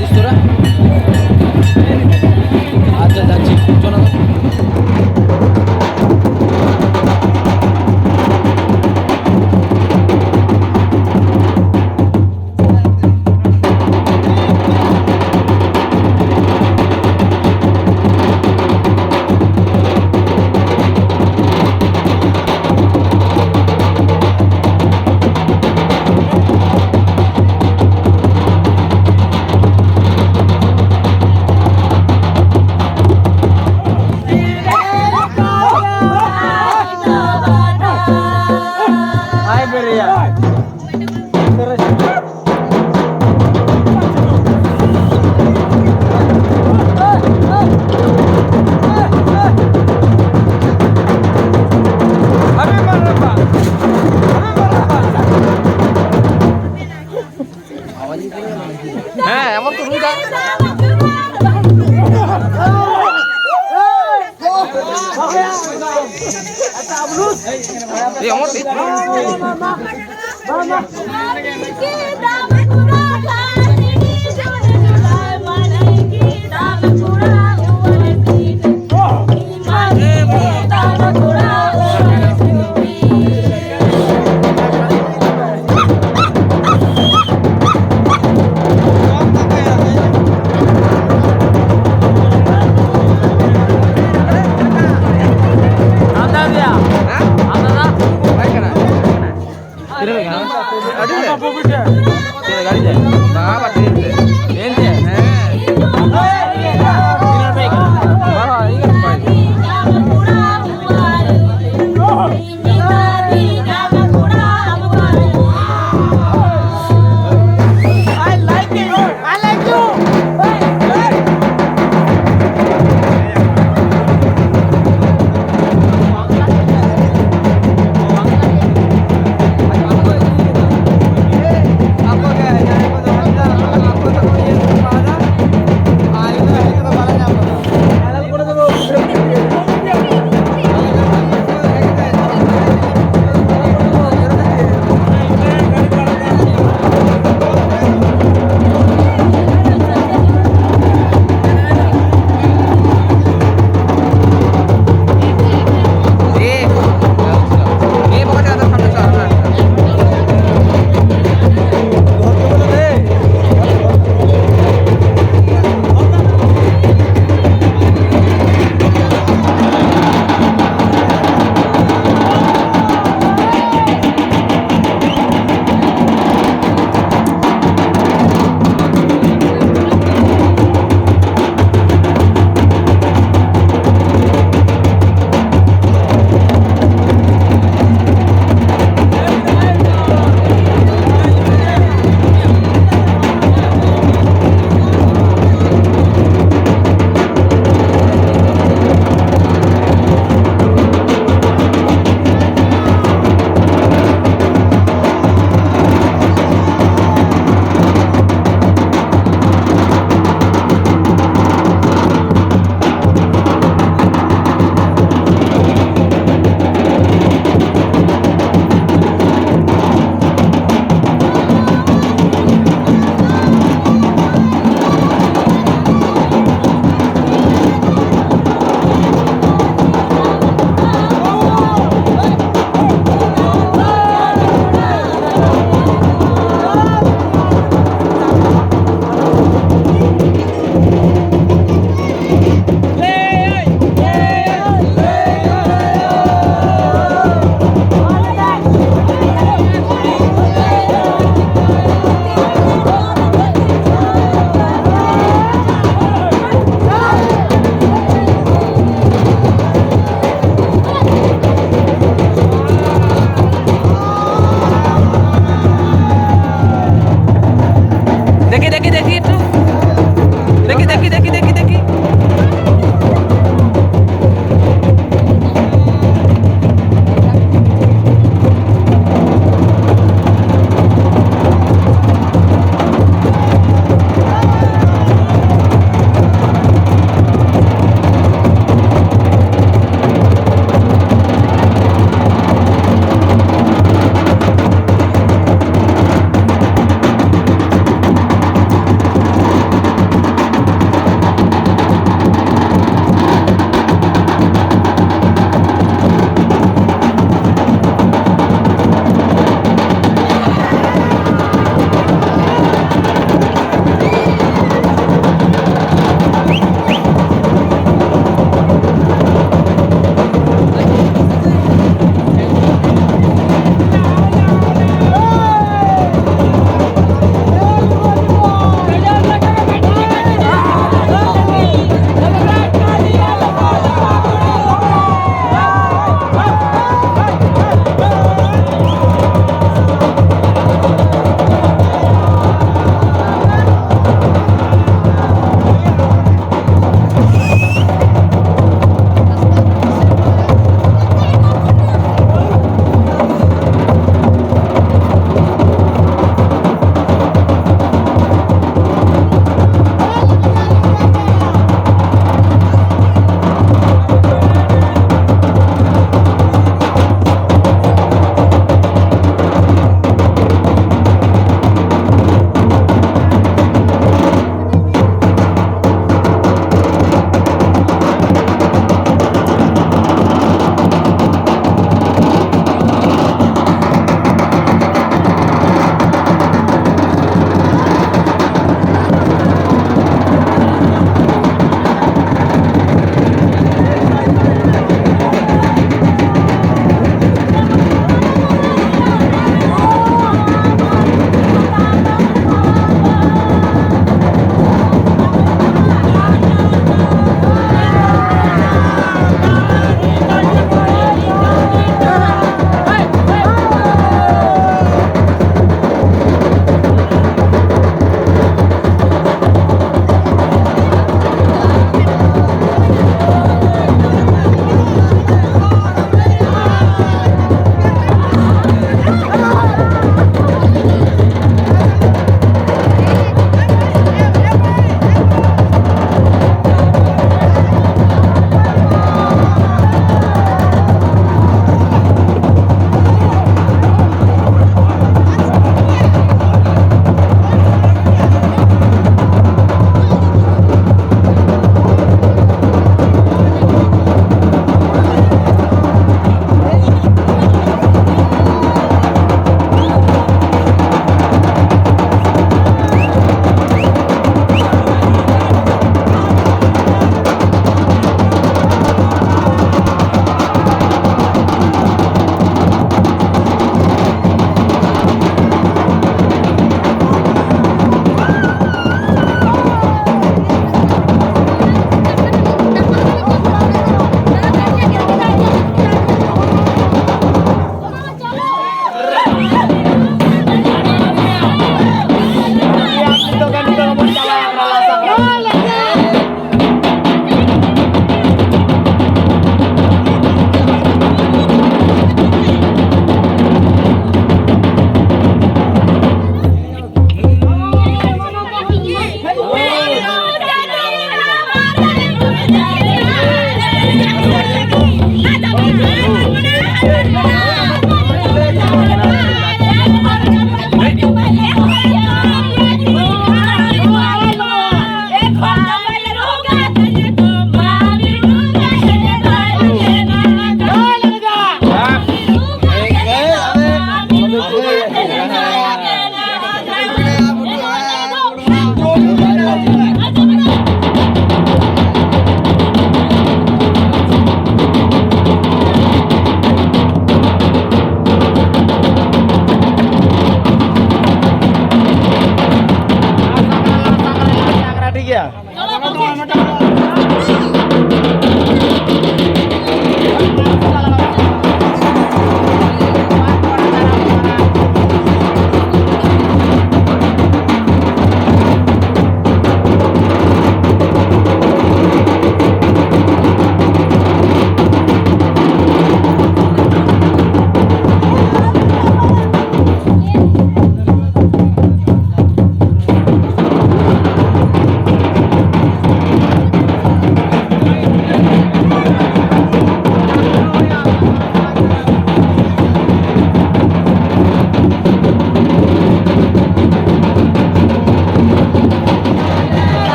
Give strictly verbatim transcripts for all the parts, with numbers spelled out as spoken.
রেস্তোরাঁ। আচ্ছা, যাচ্ছি, চলো। ᱦᱮᱸ, ᱮᱢᱚᱱ ᱠᱚ ᱨᱩᱭ ᱫᱟ᱾ ᱮ, ᱮᱢᱚᱱ ᱴᱷᱤᱠ᱾ ᱛᱤᱱᱟᱹᱜ ᱜᱟᱱ? ᱟᱹᱰᱤ ᱰᱷᱮᱨ᱾ ᱛᱤᱱᱟᱹᱜ ᱜᱟᱱ ᱡᱮ? ᱵᱟᱵᱟ, ᱰᱷᱮᱨ ᱰᱷᱮᱨ᱾ ᱮᱱᱛᱮ, ᱦᱮᱸ᱾ ᱵᱟᱵᱟ, ᱤᱧ ᱜᱮ ᱱᱟᱯᱟᱭ᱾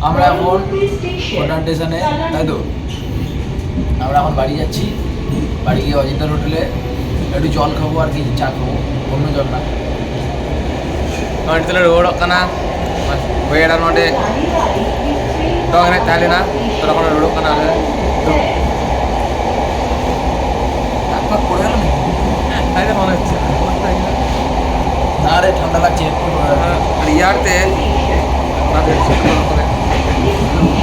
আমরা এখন কটার স্টেশনে, তাই তো? আমরা এখন বাড়ি যাচ্ছি। বাড়ি গিয়ে অজিতদার হোটেলে একটু জল খাবো আর কি, চা খাবো, অন্য জল না। ᱱᱚᱜᱼᱚᱭ ᱱᱤᱛᱚᱜ ᱞᱮ ᱨᱩᱣᱟᱹᱲᱚᱜ ᱠᱟᱱᱟ᱾ ᱵᱚᱭᱦᱟ ᱱᱚᱰᱮ ᱫᱚᱝ ᱮᱱᱮᱡ ᱛᱟᱦᱮᱸ ᱞᱮᱱᱟ, ᱛᱚ ᱚᱸᱰᱮ ᱠᱷᱚᱱ ᱞᱮ ᱨᱩᱣᱟᱹᱲᱚᱜ ᱠᱟᱱᱟ ᱟᱞᱮ᱾ ᱟᱨᱮ ᱢᱚᱱᱮ ᱦᱚᱪᱪᱷᱮ ᱱᱟ ᱨᱮ, ᱴᱷᱟᱱᱰᱟ ᱞᱟᱜᱪᱷᱮ ᱮᱠᱴᱩ᱾ ᱨᱮᱭᱟᱲ ᱛᱮ ᱚᱱᱟ ᱛᱮ ᱥᱤᱛᱩᱝ ᱠᱚᱨᱮ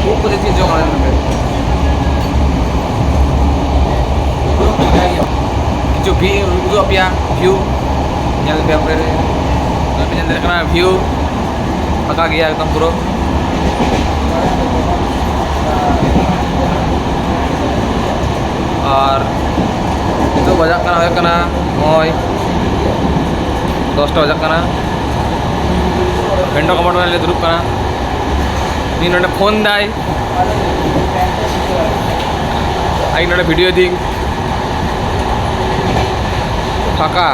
ᱩᱵ ᱠᱚᱨᱮ ᱪᱮᱫ ᱡᱚ ᱠᱟᱱᱟ ᱱᱚᱰᱮ? ᱠᱤᱪᱷᱩ ᱵᱷᱤ-, ᱩᱫᱩᱜ ᱟᱯᱮᱭᱟ ᱵᱷᱤᱭᱩ ᱧᱮᱞ ᱯᱮ ᱟᱯᱮ ᱨᱮ᱾ ᱱᱚᱰᱮ ᱯᱮ ᱧᱮᱞ ᱫᱟᱲᱮᱭᱟᱜ ᱠᱟᱱᱟ ᱵᱷᱤᱭᱩ ᱯᱷᱟᱸᱠᱟ ᱜᱮᱭᱟ ᱮᱠᱫᱚᱢ ᱯᱩᱨᱟᱹ᱾ ᱟᱨ ᱱᱤᱛᱚᱜ ᱵᱟᱡᱟᱜ ᱠᱟᱱᱟ, ᱦᱩᱭᱩᱜ ᱠᱟᱱᱟ ᱱᱚᱜᱼᱚᱭ ᱫᱚᱥᱴᱟ ᱵᱟᱡᱟᱜ ᱠᱟᱱᱟ᱾ ᱵᱷᱮᱱᱰᱚ ᱠᱚᱢᱯᱟᱨᱴᱢᱮᱱᱴ ᱨᱮ ᱫᱩᱲᱩᱵ ᱠᱟᱱᱟ᱾ ᱩᱱᱤ ᱱᱚᱰᱮ ᱯᱷᱳᱱ ᱫᱟᱭ᱾ ᱟᱡ ᱱᱚᱰᱮ ᱵᱷᱤᱰᱤᱭᱳ ᱫᱤᱧ ᱯᱷᱟᱸᱠᱟ᱾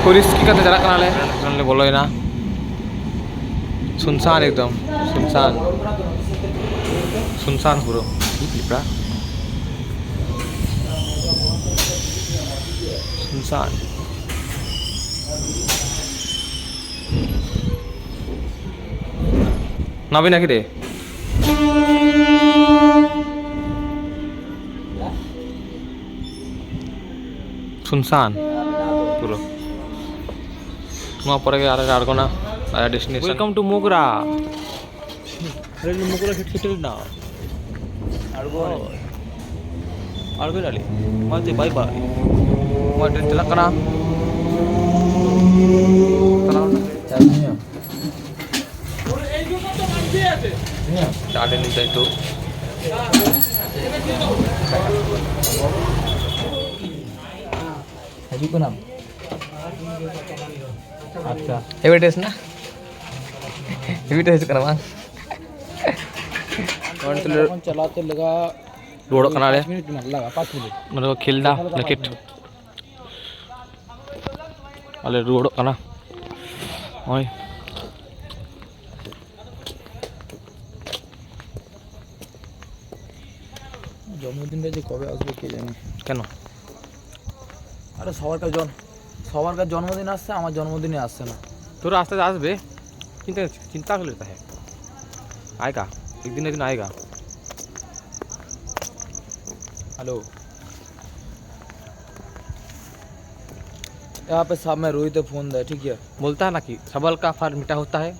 ᱯᱚᱨᱤᱥᱠᱤ ᱠᱟᱛᱮ ᱪᱟᱞᱟᱜ ᱠᱟᱱᱟᱞᱮ᱾ ᱞᱮ ᱵᱚᱞᱚᱭᱮᱱᱟ᱾ ᱥᱩᱱᱥᱟᱱ ᱮᱠᱫᱚᱢ, ᱥᱩᱱᱥᱟᱱ᱾ ᱥᱩᱱᱥᱟᱱ ᱯᱩᱨᱟᱹ᱾ ᱪᱮᱫ ᱞᱮᱠᱟ? ᱥᱩᱱᱥᱟᱱ᱾ ᱱᱟᱵᱤᱱ ᱟᱠᱤ ᱨᱮ? ᱥᱩᱱᱥᱟᱱ ᱯᱩᱨᱟᱹ᱾ ᱱᱚᱣᱟ ᱯᱚᱨᱮ ᱜᱮ ᱟᱞᱮ ᱞᱮ ᱟᱬᱜᱚᱱᱟ ᱟᱞᱮᱭᱟᱜ destination᱾ Welcome to ᱢᱳᱜᱽᱨᱟ᱾ ᱟᱞᱮ ᱞᱮ ᱢᱳᱜᱽᱨᱟ ᱥᱮᱴᱮᱨ ᱮᱱᱟ᱾ ᱟᱬᱜᱚ᱾ ᱟᱬᱜᱚ ᱮᱱᱟᱞᱮ᱾ ᱢᱟ ᱛᱚᱵᱮ, bye bye᱾ ᱱᱚᱣᱟ ᱴᱨᱮᱱ ᱪᱟᱞᱟᱜ ᱠᱟᱱᱟ᱾ ᱪᱟᱞᱟᱣ ᱮᱱᱟ᱾ ᱪᱟ ᱞᱮ ᱧᱩᱭ ᱫᱟ ᱱᱤᱛᱚᱜ᱾ ᱦᱤᱡᱩᱜ ᱠᱟᱱᱟᱢ? ᱟᱪᱪᱷᱟ᱾ ᱮᱵᱮᱴᱮᱥ ᱱᱟ? ᱮᱵᱮᱴᱮᱥ ᱦᱤᱡᱩᱜ ᱠᱟᱱᱟ ᱵᱟᱝ? ᱱᱚᱰᱮ ᱛᱩᱞᱟᱹ ᱪᱟᱞᱟᱣ ᱛᱮ ᱞᱟᱜᱟ ᱨᱩᱣᱟᱹᱲᱚᱜ ᱠᱟᱱᱟᱞᱮ᱾ ᱯᱟᱸᱪ ᱢᱤᱱᱤᱴ ᱞᱟᱜᱟ, ᱯᱟᱸᱪ ᱢᱤᱱᱤᱴ᱾ ᱱᱚᱰᱮ ᱠᱚ ᱠᱷᱮᱞ ᱫᱟ ᱠᱷᱮᱞ ᱞᱟᱹᱜᱤᱫ᱾ ᱟᱞᱮ ᱨᱩᱣᱟᱹᱲᱚᱜ ᱠᱟᱱᱟ᱾ ᱱᱚᱜᱼᱚᱭ᱾ জন্মদিনটা যে কবে আসবে কে জানে। কেন? আরে সবার কাছে জন-, সবার কাছে জন্মদিন আসছে, আমার জন্মদিনই আসছে না। তোর আস্তে আস্তে আসবে, চিন্তা, চিন্তা করে লেতা হ্যায়। আয়েগা, এক দিন না এক দিন আয়েগা। হ্যালো। यहाँ पे साहब मैं रोहित फोन दे, ठीक है? बोलता है ना कि सवाल का फल मीठा होता है।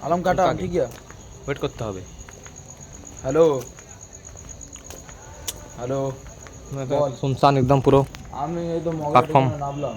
आलम काटा, उनका ठीक है? Wait করতে হবে। হ্যালো। হ্যালো। বল। শুনশান একদম পুরো। আমি এই তো মগের platform। এখানে নামলাম।